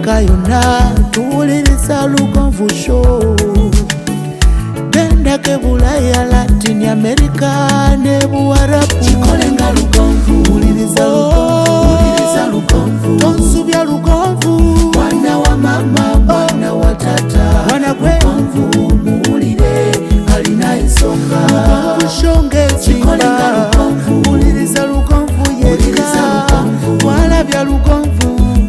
Africa yonna tuwuliriza Lugonvu Show. Gendako e Bulaya, Latin America ne Buwarabu. Kikole nga Lugonvu. Wuliriza Lugonvu. Wuliriza Lugonvu. Tonsubya Lugonvu. Mwana wa mama, mwana wa tata. Mwana gwe. Lugonvu muwulire, alina ensonga. Lugonvu Show Kikole nga ng'ezimba. Lugonvu. Wuliriza Lugonvu Wuliriza yekka. Lugonvu. Walabya Lugonvu.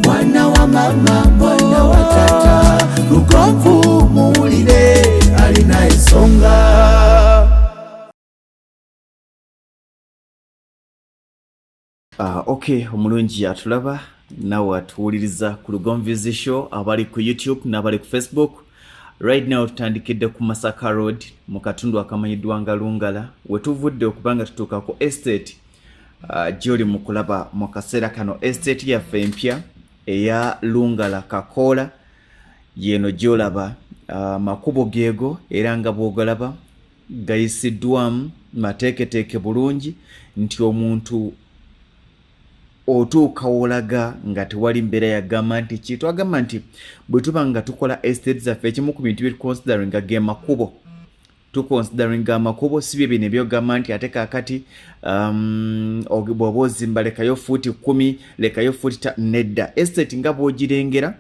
Mwana wa mama, mwana wa tata. Lugonvu muwulire, alina ensonga. Ok, omulungi atulaba nawe atuwuliriza ku Lugonvu's Show, abali ku YouTube n'abali ku Facebook, right now tutandikidde ku Masaka Road mu katundu akamanyiddwa nga Lungala, wetuvudde okuba nga tutuuka ku estate gyoli mu kulaba mu kaseera kano. Estate yaffe empya eya Lungala Kakoola yeno gyolaba. Makubo geego era nga bw'ogalaba gayisiddwamu mateeketeeke bulungi nti omuntu otuuka wolaga nga tewali mbeera yagamba nti ki. Twagamba nti bwe tuba nga tukola estate zaffe, ekimu ku bintu byetuconsideringa ge makubo. Tuconsideringa amakubo, si bye bino ebyogamba nti ate kaakati bw'oba ozimba lekayo fuuti 10, lekayo fuuti nedda. Estate nga bw'ogirengera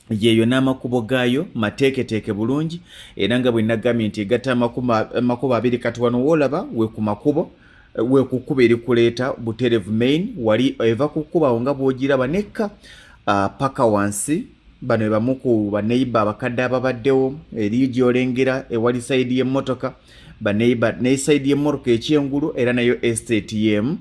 yeeyo n'amakubo gaayo mateeketeeke bulungi, era nga bwe nagambye nti egatta amakubo abiri. Kati wano woolaba we ku makubo, we ku kkubo erikuleeta buterevu main, wali eva ku kkubo awo nga bw'ogiraba nekka paka wansi. Bano be bamu ku baneiba abakadde ababaddewo eri gy'olengera ewali side y'emmotoka, baneiba ne side y'emmotoka ekyengulu, era nayo estate y'emu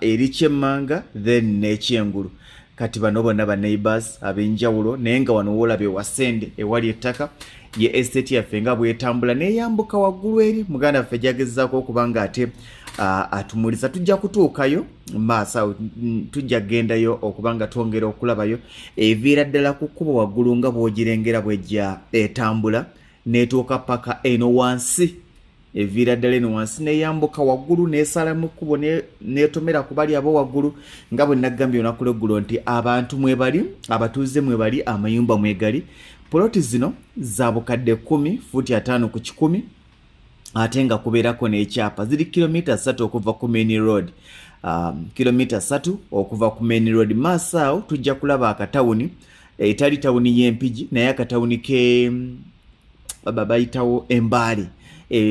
eri kyemmanga then n'ekyengulu. Kati bano bonna ba neighbors ab'enjawulo, naye nga wano woolaba ewasende ewali ettaka ye estate yaffe nga bwetambula neyambuka waggulu eri muganda waffe gyagezaako okuba nga ate atumuliza. Tujja kutuukayo maaso awo, tujja kugendayo okuba nga twongera okulabayo. Eviira ddala ku kkubo waggulu nga bw'ogirengera bwejja etambula n'etuuka paka eno wansi. Eviira ddala eno wansi neyambuka waggulu nesala mu kkubo netomera ku bali abo waggulu. Nga bwe nagambye olunaku lweggulo nti abantu mwebali, abatuuze mwebali, amayumba mwegali. Poloti zino za bukadde 10, fuuti 50 ku 100, ate nga kubeerako n'ekyapa. Ziri kilomita 3 okuva ku main road, kilomita 3 okuva ku main road. Maaso awo tujja kulaba akatawuni, etali tawuni y'Empigi, naye akatawuni ke bayitawo Embaale,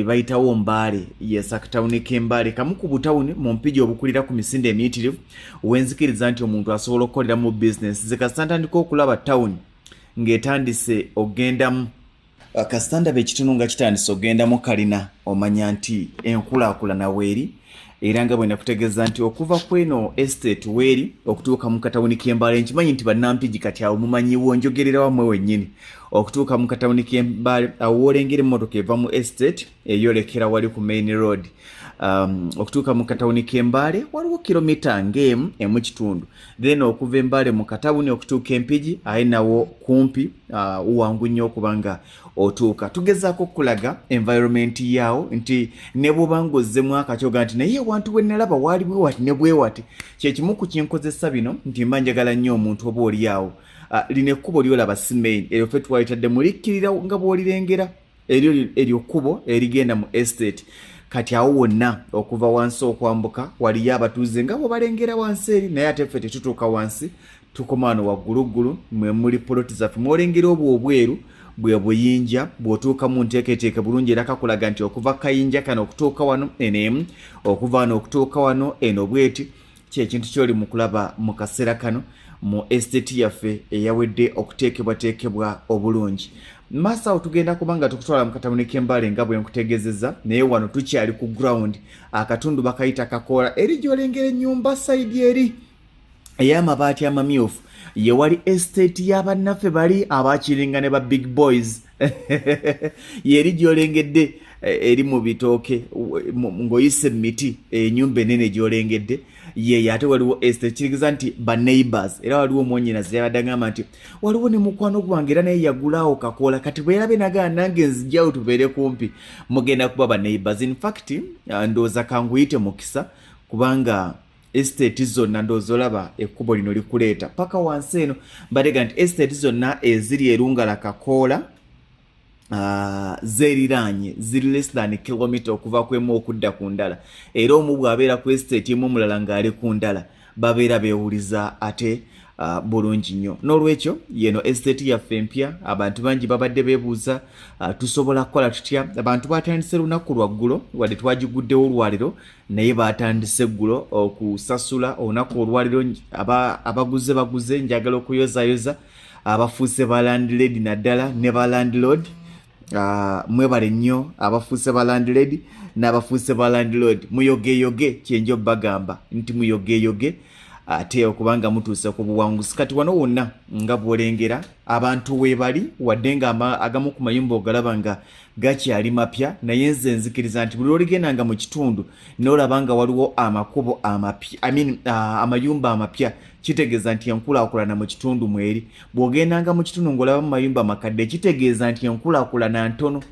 bayitawo Mbaale. Yes, akatawuni k'Embaale kamu ku butawuni mu Mpigi obukulira ku misinde emiyitirivu, wenzikiriza nti omuntu asobola okukoleramu bizinesi ze. Kasita ntandika okulaba tawuni ng'etandise ogendamu, kasita ndaba ekitundu nga kitandise ogendamu kalina, omanya nti enkulaakulana weeri. Era nga bwe nakutegeeza nti okuva ku eno estate weeri okutuuka mu katawuni k'Embaale, nkimanyi nti bannampigi kati awo mumanyiwo njogerera wammwe wennyini, okutuuka mu katawuni k'Embaale awo woolengera emmotoka eva mu estate eyolekera wali ku main road, okutuuka mu katawuni k'Embaale waliwo kilomita ng'emu emu kitundu. Then okuva Embaale mu katawuni okutuuka Empigi aye nawo kumpi, wangu nnyo okuba nga otuuka. Tugezaako okulaga environment yaawo nti ne bw'oba ng'ozzemu akakyoga nti naye ewantu we nalaba waali bwe wati ne bwe wati, kyekimu ku kinkozesa bino nti mba njagala nnyo omuntu oba oli awo. Lino ekkubo lyolaba si main, eryo ffe twalitadde mulikkirira nga bw'olirengera eryo eryo kkubo erigenda mu estate. Kati awo wonna okuva wansi okwambuka waliyo abatuuze nga bwebalengera wansi eri, naye ate ffe tetutuuka wansi, tukoma wano wagguluggulu mwe muli poloti zaffe. Mwolengera obwo obweru bwe buyinja, bw'otuuka mu nteeketeeke bulungi era kakulaga nti okuva kayinja kano okutuuka wano eno emu, okuva wano okutuuka wano eno bweti. Kyekintu kyoli mu kulaba mu kaseera kano mu estate yaffe eyawedde okuteekebwateekebwa obulungi. Maaso awo tugenda kuba nga tukutwala mu katawuni k'Embaale nga bwe nkutegeezezza, naye wano tukyali ku ground. Akatundu bakayita Kakoola. Eri gy'olengera ennyumba side eri ey'amabaati amamyufu ye wali estate y'abannaffe bali abakiringa ne ba big boys. Yeri gy'olengedde eri mu bitooke ng'oyise emiti, enyumba enene gy'olengedde yeyo. Ate waliwo estate, kirigeza nti ba neighbors. Era waliwo omwonyinazi yabadde agamba nti waliwo ne mukwano gwange era naye yagulaawo Kakoola, kati bwe yalabye nagaa nange nzijjawo tubeere kumpi, mugenda kuba ba neighbors. In fact, ndowooza kanguyite mukisa kubanga Estate zonna ndowooza olaba ekkubo lino likuleeta paka wansi eno. Mbadega nti estate zonna eziri erungala kakoola zeeriraanye, ziri less than kilomita okuva ku emu okudda ku ndala, era omu bw'abeera ku estate emu, omulala ng'ali ku ndala, babeera beewuliza ate bulungi nnyo. N'olwekyo yeno estate yaffe empya. Abantu bangi babadde beebuuza, tusobola kukola tutya? Abantu batandise lunaku lwaggulo, wadde twagiguddewo olwaliro, naye batandise eggulo okusasula olunaku olwaliro. Abaguze baguze. Njagala okuyozayoza abafuuse ba landlady naddala ne ba landlord. Mwebale nnyo abafuuse ba landlady n'abafuuse ba landlord. Muyogeyoge, kyenjo bagamba nti muyogeyoge ate okubanga mutuuse ku buwanguzi. Kati wano wonna nga bwolengera abantu weebali, wadde nga agamu ku mayumba ogalaba nga gakyali mapya, naye nze nzikiriza nti buli lwoligendanga mu kitundu n'olaba nga waliwo amakubo amapya, I mean, amayumba amapya, kitegeeza nti enkulaakulana mu kitundu mweri. Bw'ogendanga mu kitundu ng'olaba mu mayumba makadde, kitegeeza nti enkulaakulana ntono,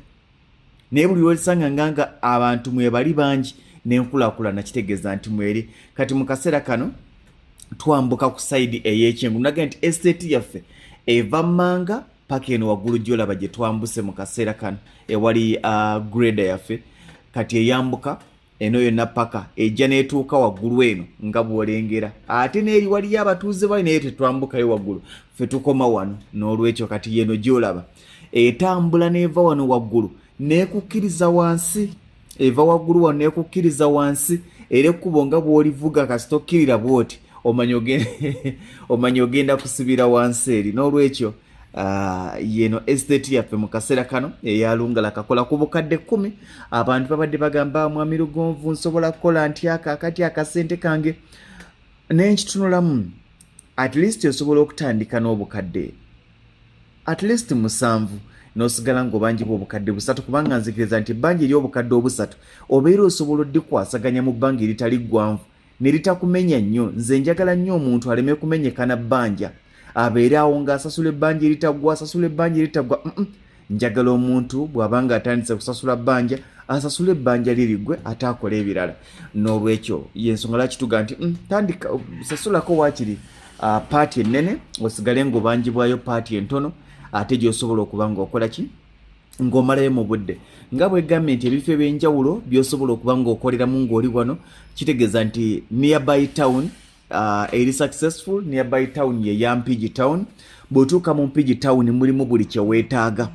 naye buli lwolisanga nga abantu mwebali bangi n'enkulaakulana, kitegeeza nti mweri. Kati mu kaseera kano twambuka ku side ey'ekyengulu. Naga nti estate yaffe eva mmanga paka eno waggulu gyolaba gye twambuse mu kaseera kano ewali grader yaffe. Kati eyambuka eno yonna paka ejja n'etuuka waggulu eno nga bw'olengera, ate n'eri waliyo abatuuze bali, naye tetwambukayo waggulu, ffe tukoma wano. N'olwekyo kati yeno gyolaba etambula n'eva wano waggulu n'ekukkiriza wansi, eva waggulu wano n'ekukkiriza wansi, era ekkubo nga bw'olivuga kasita okkirira bw'oti omanya ogenda kusibira wansi eri. N'olwekyo yeno estate yaffe mu kaseera kano eyalungala kakola ku bukadde 10. Abantu babadde bagamba, "Mwami Lugonvu, nsobola kukola ntya kaakati akasente kange?" Nenkitunulamu, at least osobola okutandika n'obukadde at least 7, n'osigala ng'obanjibwa obukadde 3, kubanga nzikiriza nti ebbanja ery'obukadde 3 obeera osobola oddikwasaganya mu bbanga eritali ggwanvu ne litakumenya nnyo. Nze njagala nnyo omuntu aleme kumenyeka na bbanja, abeere awo ng'asasula ebbanja eritaggwa, asasula ebbanja eritaggwa. Njagala omuntu bw'aba nga atandise kusasula bbanja, asasule ebbanja liriggwe ate akola ebirala. N'olwekyo yensonga lwaki tuga nti tandika sasulako waakiri part ennene, osigale ng'obanjibwayo part entono, ate gy'osobola okuba ng'okola ki, ng'omalayo mu budde. Nga bwegambye nti ebifo ebyenjawulo by'osobola okuba ng'okoleramu ng'oli wano, kitegeeza nti nearby town eri successful nearby town ye ya Mpigi town. Bw'otuuka mu Mpigi town mulimu buli kyeweetaaga.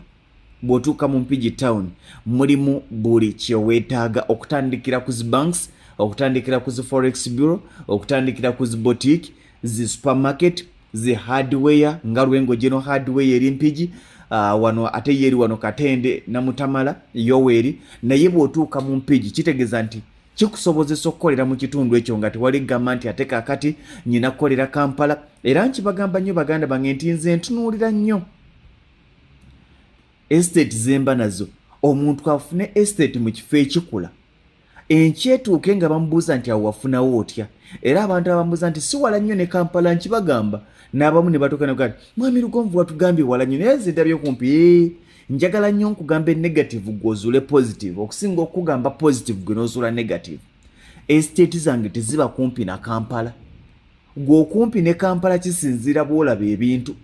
Bw'otuuka mu Mpigi town mulimu buli kyeweetaaga, okutandikira ku zi banks, okutandikira ku zi forex bureau, okutandikira ku zi boutique, zi supermarket, zi hardware nga Lwengo General Hardware eri Mpigi wano, ate ye eri wano Katende Namutamala yoweri. Naye bw'otuuka mu Mpigi kitegeeza nti kikusobozesa okukolera mu kitundu ekyo nga tewali gamba nti ate kaakati nyina kukolera Kampala. Era nkibagamba nnyo baganda bange nti nze ntunuulira nnyo estate zemba nazo, omuntu afune estate mu kifo ekikula, enkyetuuke nga bamubuuza nti awo wafunawo otya? Era abantu abamubuuza nti si wala nnyo ne Kampala, nkibagamba n'abamu ne batuuka negaa, "Mwami Lugonvu, watugambye wala nnyo, naye nze ndabye kumpi." Njagala nnyo nkugamba negative gwe ozuule positive, okusinga okugamba positive gwe n'ozuula negative. Estate zange teziba kumpi na Kampala. Gwe okumpi ne Kampala kisinziira bw'olaba ebintu.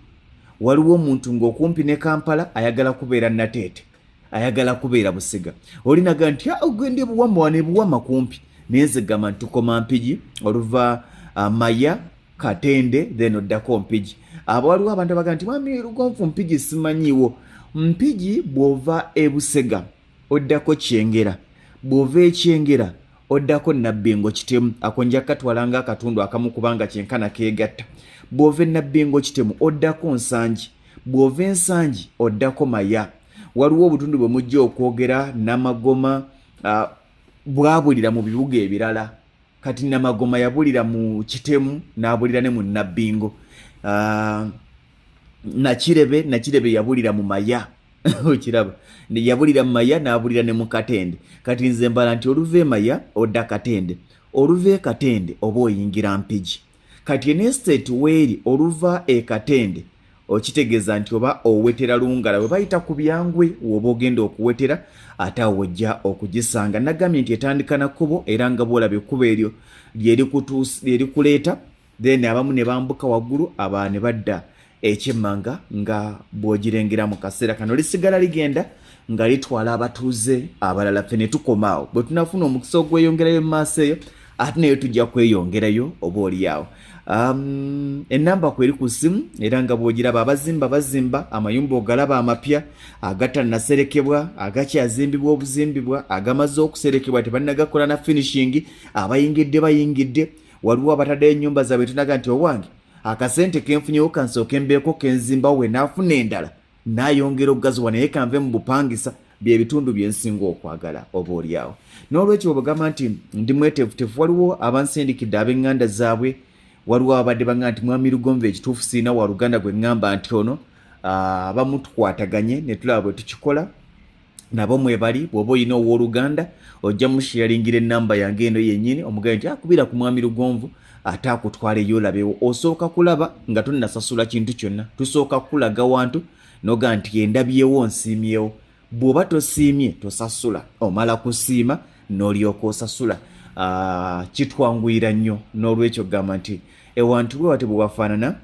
Waliwo omuntu ng'okumpi ne Kampala ayagala kubeera Nateete, ayagala kubeera Busiga, olinaga nti, ah, ogenda ebuwama wano, ebuwama kumpi, naye nze gamba nti tukoma Mpigi, oluva Maya, Katende, then oddako Mpigi. Abo waliwo abantu abagaa nti, "Mwami Lugonvu, Mpigi simanyiiwo." Mpigi bw'ova ebusega oddako Kyengera, bw'ova ekyengera oddako Nabbingo Kitemu, ako nja katwala nga akatundu akamu kubanga kyenkana keegatta. Bw'ova enabbingo Kitemu oddako Nsangi, bw'ova Ensangi oddako Maya. Waliwo obutundu bwe mujja okwogera Namagoma, bwabulira mu bibuga ebirala. Kati Namagoma yabulira mu Kitemu n'abulira ne mu Nabbingo. Nakirebe yabulira mu Maya, okiraba, yabulira mu Maya n'abulira ne mu Katende. Kati nze mbala nti oluva e Maya odda Katende, oluva e Katende oba oyingira Mpigi. Kati eno estate weeri, oluva e Katende Okitegeeza nti oba owetera Lungala bwe bayita ku Byangwe, woba ogenda okuwetera ate awo ojja okugisanga. Nagambye nti etandika na kkubo, era nga bwolaba ekkubo eryo lyerikuleeta, then abamu ne bambuka waggulu, aba ne badda ekyemmanga nga bw'ogirengera mu kaseera kano. Lisigala ligenda nga litwala abatuuze abalala, ffe ne tukoma awo. Bwe tunafuna omukisa ogweyongerayo mu maaso eyo, ate naye tujja kweyongerayo oba oliawo. Enamba kweri ku ssimu, era nga bw'ogiraba, abazimba bazimba amayumba, ogalaba amapya agatannaserekebwa, agakyazimbibwa obuzimbibwa, agamaze okuserekebwa tebannagakola na finishing. Abayingidde bayingidde, waliwo abataddeyo ennyumba zaabwe. Tunaga nti owange akasente kenfunyewo kansooke mbeeko kenzimbawo, we naafuna endala naayongera okugaziwa, naye kanve mu bupangisa. Byebitundu byensinga okwagala oba oliawo. N'olwekyo bwegamba nti ndi mweteefuteefu, waliwo abansindikidde ab'eŋŋanda zaabwe, waliwo ababadde baŋŋamba nti mwami Lugonvu, ekituufu siina wa luganda gwe ŋŋamba nti ono abamu tukwataganye ne tulaba bwe tukikola nabo mwebali. Bw'oba olina owooluganda, ojja musharingira enamba yange eno yennyini, omugambe nti akubira ku mwami Lugonvu ate akutwaleyo olabewo. Osooka kulaba nga tonnasasula kintu kyonna, tusooka kukulaga wantu noga nti endabyewo, nsiimyewo. Bw'oba tosiimye tosasula, omala kusiima n'olyoka osasula. Kitwanguyira nnyo. N'olwekyo gamba nti ewantu bwe wati bwe wafaanana,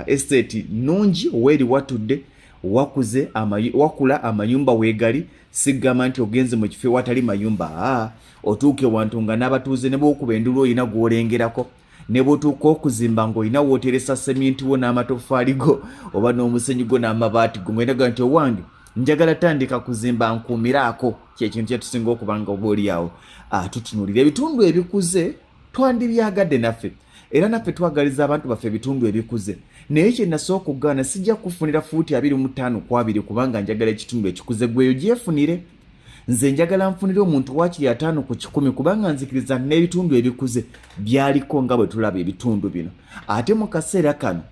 estate nnungi, weeri watudde wakuze wakula, amayumba weegali. Sigamba nti ogenze mu kifo ewatali mayumba. Otuuka ewantu nga n'abatuuze ne bwokuba endulu olina gw'olengerako, ne bw'otuuka okuzimba ng'olina wooteresa seminti wo n'amatoffaali go oba n'omusenyu gwo n'amabaati go, ng'olina nti owange njagala tandika kuzimba, nkuumiraako. Kyekintu kyetusinga okuba nga oba oli awo tutunuulira ebitundu ebikuze. Twandibyagadde naffe, era naffe twagaliza abantu baffe ebitundu ebikuze, naye kye nasooka okugaana, sijja kufunira fuuti 25 ku 20 kubanga njagala ekitundu ekikuze. Gweyo gyefunire, nze njagala nfunire omuntu waakiri 50 ku 100, kubanga nzikiriza n'ebitundu ebikuze byaliko nga bwe tulaba ebitundu bino. Ate mu kaseera kano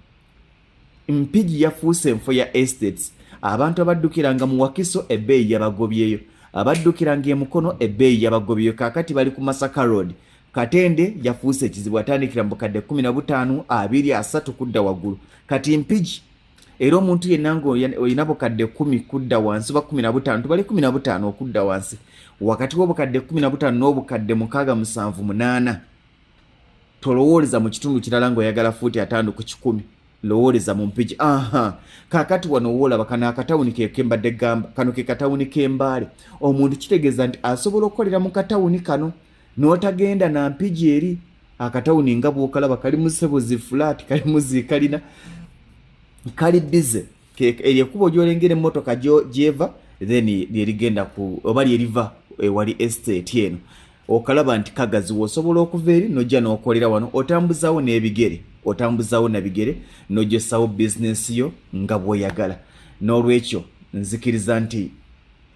Mpigi yafuuse enfo ya estates. Abantu abaddukiranga mu Wakiso ebbeeyi yabagobyeyo, abaddukiranga emukono ebbeeyi yabagobyeyo, kaakati bali ku Masaka Road. Katende yafuuse ekizibu, atandikira mu bukadde 15, 20, 30 kudda waggulu. Kati Mpigi era omuntu yenna nga olina bukadde 10 kudda wansi oba 15, tubale 15 okudda wansi, wakati w'obukadde 15 n'obukadde 6, 7, 8, tolowooleza mu kitundu kirala ng'oyagala fuuti 50 ku 100, lowooleza mu Mpigi. Aha, kaakati wano woolaba kano akatawuni kekembadde gamba, kano ke katawuni k'Embaale. Omuntu kitegeeza nti asobola okukolera mu katawuni kano n'otagenda na Mpigi eri. Akatawuni nga bw'okalaba kalimu sebo zi flat, kalimu zikalina, kali busy. Eryo ekkubo gy'olengera emmotoka gyeva, then lyerigenda ku oba lyeriva ewali estate eno. Okalaba nti kagaziwa, osobola okuva eri nojja n'okolera wano, otambuzaawo n'ebigere, otambuzaawo na bigere n'ojjosawo bizinensi yo nga bw'oyagala. N'olwekyo nzikiriza nti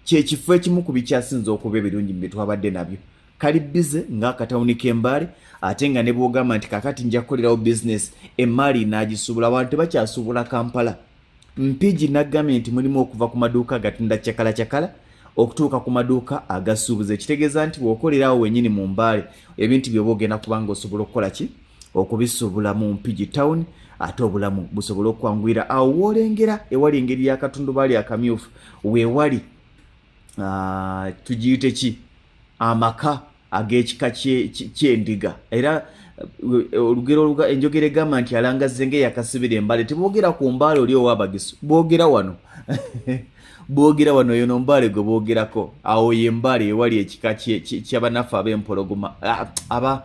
kyekifo ekimu ku bikyasinza okuba ebirungi mu bye twabadde nabyo. Kali busy ng'akatawuni k'Embaale, ate nga ne bw'ogamba nti kakati nja kukolerawo bizinesi, emaali n'agisuubula. Abantu tebakyasuubula Kampala. Mpigi nagambye nti mulimu okuva ku maduuka agatunda cakala cakala okutuuka ku maduuka agasuubuza, ekitegeeza nti bw'okolerawo wennyini mu Mbaale, ebintu byoba ogenda kubanga osobola okukola ki okubisuubula mu Mpigi Town, ate obulamu busobole okwanguyira. Awo woolengera ewali engeri y'akatundubaali akamyufu, weewali tugiyite ki, amaka ag'ekika ky'endiga. Era olugero, enjogera egamba nti alangazze ng'eyakasibira Embaale. Teboogera ku Mbaale oli ow'Abagisu, boogera wano, boogera wano. Yono Mbaale gwe boogerako awo ye Mbaale ewali ekika ky'abanaffe ab'empologoma, aba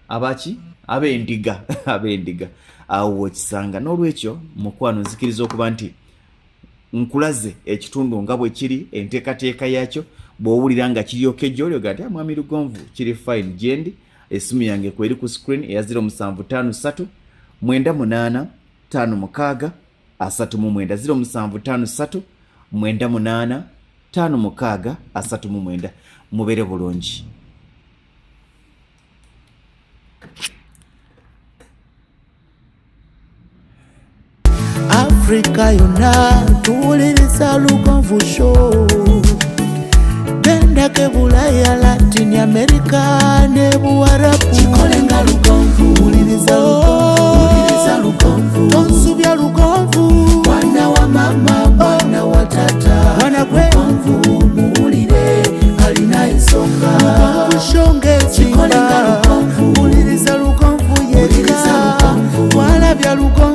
abaki, ab'endiga, ab'endiga, awo wokisanga. N'olwekyo mukwano, nzikiriza okuba nti nkulaze ekitundu nga bwe kiri, enteekateeka yaakyo. Bw'owulira nga kiryoke gy'oli oga nti mwami Lugonvu kiri fine gyendi. Essimu yange kweri ku screen eya 0753 98 56 39, 0753 98 56 39. Mubeere bulungi. Afrika yonna tuwuliriza Lugonvu Show. Gendako Bulaya, Latin America ne Buwarabu. Kikole nga Lugonvu. Wuliriza Lugonvu. Wuliriza Lugonvu. Tonsubya Lugonvu. Lugonvu shonga Kikole nga ezimba. Lugonvu. Wuliriza Lugonvu Wuliriza yekka. Lugonvu. Walabya Lugonvu.